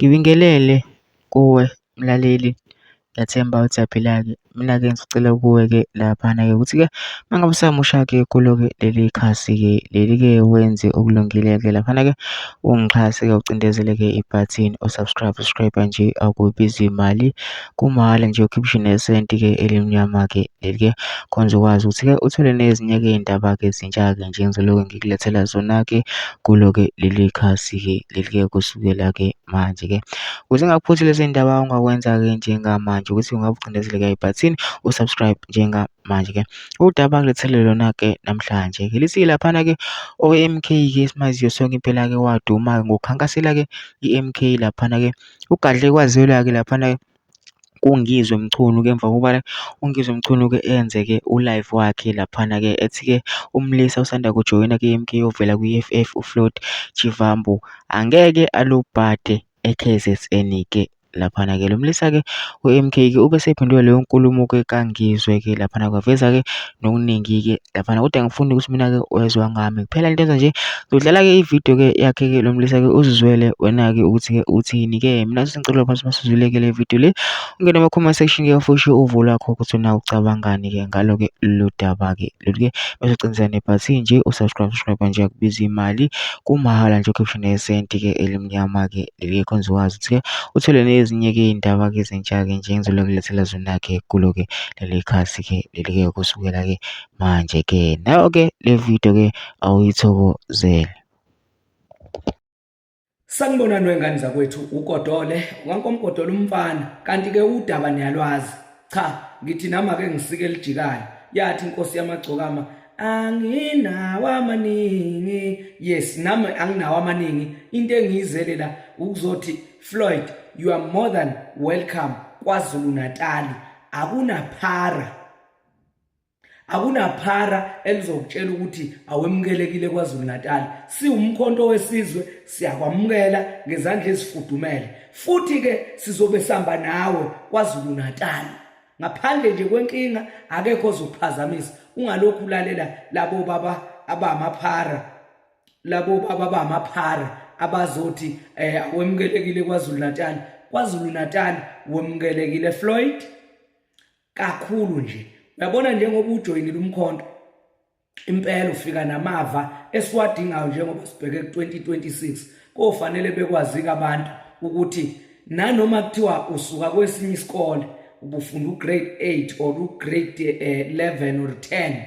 Ngibingelele kuwe mlaleli, ngiyathemba ukuthi uyaphila-ke. Mina-ke ngisacela kuwe-ke laphana-ke ukuthi-ke uma ngabe usamusha-ke kulo-ke leli khasi-ke leli-ke wenze okulungile-ke laphana-ke ungixhase-ke ucindezele-ke ibhathini u-subscribe, subscribe nje akubizi mali kumahhala nje ukhiphe ngisho nesenti-ke elimnyama-ke leli-ke khona uzokwazi ukuthi-ke uthole nezinye-ke iy'ndaba-ke ezintsha-ke nje engizolokhu ngikulethela zona-ke kulo-ke leli khasi-ke leli-ke kusukela-ke manje-ke. Ukuze ungakuphuthi lezi ndaba ongakwenza-ke njengamanje ukuthi ungabe ucindezeleka ibhathini u-subscribe njengamanje-ke. Udaba ngilethele lona-ke namhlanje-ke lithi laphana-ke owe-M_K-ke esimaziyo sonke impela-ke waduma-ke ngokukhankasela-ke i-M_K laphana-ke ugadle kwaziwela-ke laphana-ke kuNgizwe Mchunu-ke emva kokubana uNgizwe Mchunu-ke enze-ke u-live wakhe laphana-ke ethi-ke umlisa osanda kujoyina kwi-M_K ovela kwi-E_F_F uFloyd Shivambu angeke alubhade e-K_Z_N-ke laphana-ke. Lo mlisa-ke we-M_K-ke ube esephendula leyo nkulumo-ke kaNgizwe-ke laphana kwaveza-ke nokuningi-ke laphana kodwa angifuni ukuthi mina-ke wezwa ngami kuphela into enza nje ngizodlala-ke ividiyo-ke yakhe-ke lo mlisa-ke uzizwele wena-ke ukuthi-ke uthini-ke mina sengicela phansi masizwile-ke le vidiyo le ungene ema-comment section-ke ufushe uvo lwakho ukuthi wena ucabangani-ke ngalo-ke lolu daba-ke lolu-ke bese ucinisa nebhathini nje u-subscribe subscribe nje akubiza imali kumahhala nje ukhiphe nesenti-ke elimnyama-ke leli-ke khona uzokwazi ukuthi-ke uthole nezinye-ke iy'ndaba-ke ezintsha-ke nje engizokulethela zona-ke kulo-ke leli khasi-ke leli-ke kusukela-ke manje-ke nayo-ke le video-ke awuyithokozele. Sanibonani wengane zakwethu uGodole wankomgodole umfana kanti ke udaba niyalwazi cha ngithi nami ake ngisike elijikayo yathi inkosi yamagcokama anginawo amaningi yes nami anginawo amaningi into engiyizele la ukuzothi Floyd you are more than welcome KwaZulu Natal akunaphara Akunaphara elizokutshela ukuthi awemukelekile KwaZulu-Natal. Siwumkhonto wesizwe siyakwamukela ngezandla ezifudumele. Futhi ke sizobe sihamba nawe KwaZulu-Natal. Ngaphandle nje kwenkinga akekho ozokuphazamisa. Ungalokhu ulalela labo baba abamaphara labo baba abamaphara abazothi eh awemukelekile KwaZulu-Natal. KwaZulu-Natal wemukelekile Floyd. Kakhulu nje. Uyabona njengoba ujoyinile umkhonto impela ufika namava esiwadingayo njengoba sibheke ku-2026 kofanele bekwazi-ke abantu ukuthi nanoma kuthiwa usuka kwesinye isikole ubufunda ugrade 8 or ugrade 11 eh, or 10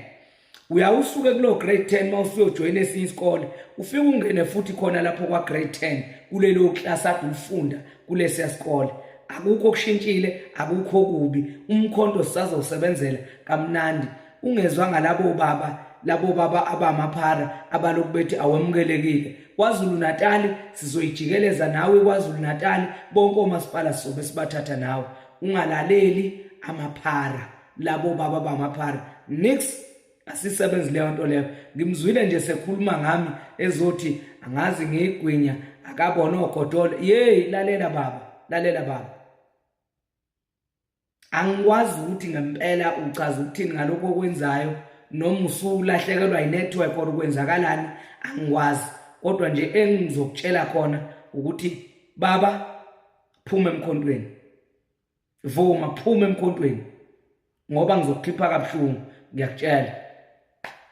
uyawusuke kulo grade 10 uma usuyojoyina esinye isikole ufike ungene futhi khona lapho kwa grade 10 kulelo class ade ulifunda kulesiya sikole akukho okushintshile akukho kubi umkhonto sisazowusebenzela kamnandi ungezwa ngalabo baba labo baba abamaphara abalokhu bethi awemukelekile KwaZulu Natal sizoyijikeleza nawe KwaZulu Natal bonke omasipala sizobe sibathatha nawe ungalaleli amaphara labo baba bamaphara nix asisebenzi leyo nto leyo ngimzwile nje sekhuluma ngami ezothi angazi ngiyigwinya akabona ogodolo yeyi lalela baba lalela baba angikwazi ukuthi ngempela uchaza ukuthini ngalokho okwenzayo noma usulahlekelwa yi-network or kwenzakalani angikwazi kodwa nje engizokutshela khona ukuthi baba phuma emkhontweni Vuma phuma emkhontweni ngoba ngizokukhipha kabuhlungu ngiyakutshela.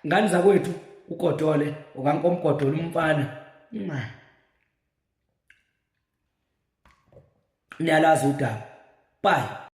Ngane zakwethu ugodole okankomgodole umfana. Niyalazi udaba. Bye.